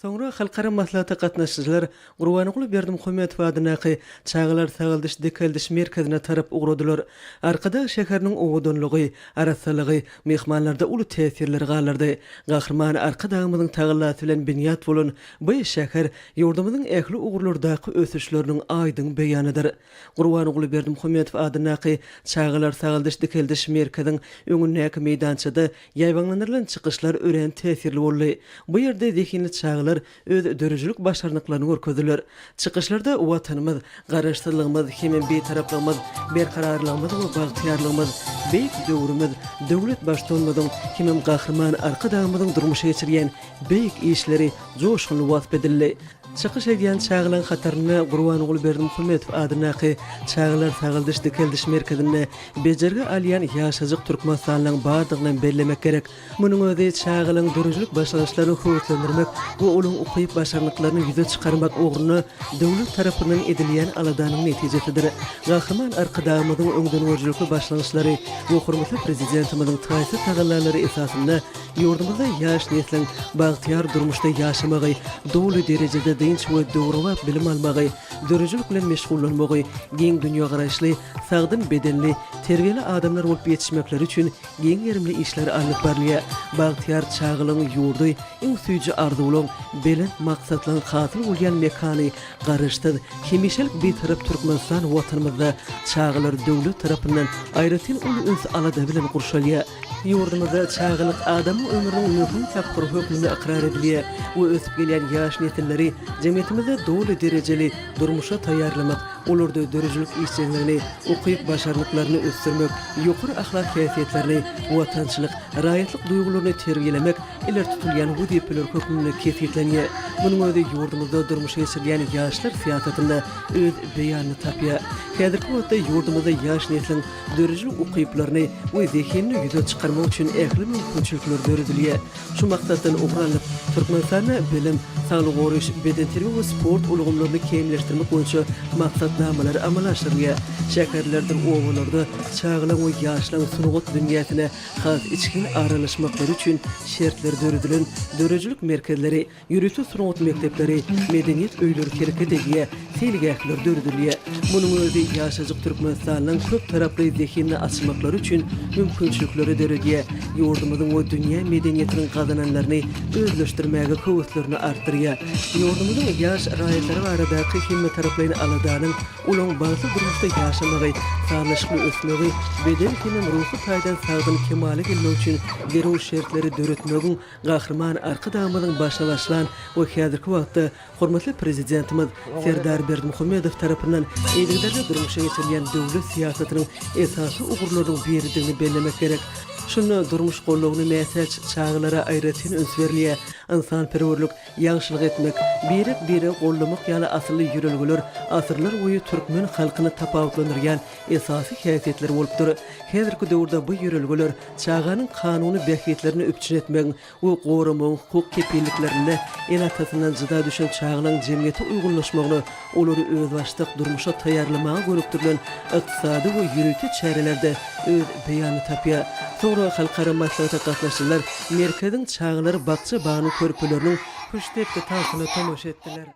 Soňra halkara maslahata gatnaşyjylar Gurbanguly Berdimuhamedow adyndaky Çagalar sagaldyş-dikeldiş merkezine tarap ugradylar. Arkadag şäheriniň owadanlygy, arassalygy myhmanlarda uly täsirleri galdyrdy. Gahryman Arkadagymyzyň tagallasy bilen binýat bolan bu şäher ýurdumyzyň ähli ugurlardaky ösüşleriniň aýdyň beýanydyr. Gurbanguly Berdimuhamedow adyndaky Çagalar sagaldyş-dikeldiş merkeziň öňündäki meýdançada Ýaýbaňlandyrylan çykyşlar örän täsirli boldy. Bu ýerde zehinli çagalar öz döredijilik başarnyklaryny görkezdiler. Çykyşlarda Watanymyz, Garaşsyzlygymyz hemem Bitaraplygymyz, berkararlygymyz we bagtyýarlygymyz, beýik döwrümiz, döwlet Baştutanymyzyň hemem Gahryman Arkadagymyzyň durmuşa geçirýän beýik işleri joşgunly wasp edildi. Çykyş edýän çagalaryň hatarynda Gurbanguly Berdimuhamedow adyndaky Çagalar sagaldyş-dikeldiş merkezinde bejergi alýan ýaşajyk türkmenistanlylaryň bardygynam bellemek gerek. Munuň özi çagalaryň döredijilik başlangyçlaryny höweslendirmek we olaryň ukyp-başarnyklaryny ýüze çykarmak ugrunda döwlet tarapyndan edilýän aladanyň netijesidir. Gahryman Arkadagymyzyň öňdengörüjilikli başlangyçlary we hormatly Prezidentimiziň taýsyz tagallalary esasynda Ýurdumyzda ýaş nesliň bagtyýar durmuşda ýaşamagy, doly derejede dynç we döwrebap bilim almagy, döredijilik bilen meşgullanmagy, giň dünýägaraýyşly, sagdyn bedenli, terbiýeli adamlar bolup ýetişmekleri üçin giň gerimli işler alnyp barylýar. Bagtyýar çagalygyň ýurdy, iň süýji arzuwlaryň, belent maksatlaryň hasyl bolýan mekany Garaşsyz, hemişelik Bitarap Türkmenistan Watanymyzda çagalar döwlet tarapyndan aýratyn uly üns-alada bilen gurşalýar. Ýurdumyzda çagalyk adamyň ömrüniň möhüm tapgyry hökmünde ykrar edilýär we ösüp gelýän ýaş nesilleri jemgyýetimizde doly derejeli durmuşa taýýarlamak, olarda döredijilik işjeňligini, ukyp-başarnyklaryny ösdürmek, ýokary ahlak häsiýetlerini, watançylyk, raýatlyk duýgularyny terbiýelemek ileri tutulýan wezipeler hökmünde kesgitlenýär. Munuň özi ýurdumyzda durmuşa geçirilýän ýaşlar syýasatynda öz beýanyny tapýar. Häzirki wagtda ýurdumyzda ýaş nesliň döredijilik ukyplaryny we zehinini ýüze çykarmak üçin ähli mümkinçilikler döredilýär. Şu maksatdan ugur alnyp, Türkmenistanda bilim, saglygy goraýyş, bedenterbiýe we sport ulgamlaryny kämilleşdirmek boýunça maksatnamalar amala aşyrylýar. Şäherlerdir obalarda çagalaryň we ýaşlaryň sungat dünýäsine has içgin aralaşmaklary üçin şertler döredilen döredijilik merkezleri, Ýörite sungat mekdepleri, medeniýet öýleri hereket edýär, seýilgähler döredilýär. Munuň özi ýaşajyk türkmenistanlylaryň köp taraply zehinini açmaklary üçin mümkinçilikleri döredýär, ýurdumyzyň we dünýä medeniýetiniň gazananlaryny özleşdirmäge höweslerini artdyrýar. Ýurdumyzyň ýaş raýatlary baradaky hemmetaraplaýyn aladanyň olaryň bagtly durmuşda ýaşamagy, sazlaşykly ösmegi, beden hemem ruhy taýdan sagdyn kemala gelmegi üçin zerur şertleri döretmegiň Gahryman Arkadagymyzyň başyny başlan we häzirki wagtda hormatly Prezidentimiz Serdar Berdimuhamedow tarapyndan yzygiderli durmuşa geçirilýän döwlet syýasatynyň esasy ugurlarynyň biridigini bellemek gerek. Şunda durmuş goldawyna mätäç çagalara aýratyn üns berilýär. Ynsanperwerlik, ýagşylyk etmek, birek-biregi goldamak ýaly asylly ýörelgeler asyrlar boýy türkmen halkyny tapawutlandyrýan esasy häsiýetler bolupdyr. Häzirki döwürde bu ýörelgeler çaganyň kanuny bähbitlerini üpjün etmegiň we goramagyň hukuk kepilliklerinde ene-atasyndan jyda düşen çagalaryň jemgyýete uýgunlaşmagyna, olary özbaşdak durmuşa taýýarlamaga gönükdirilen ykdysady we ýörite çärelerde öz beýanyny tapýar. Soňra halkara maslahata gatnaşyjylar merkeziň çagalar bakja-bagynyň körpeleriniň küştdepdi tansyna tomaşa etdiler.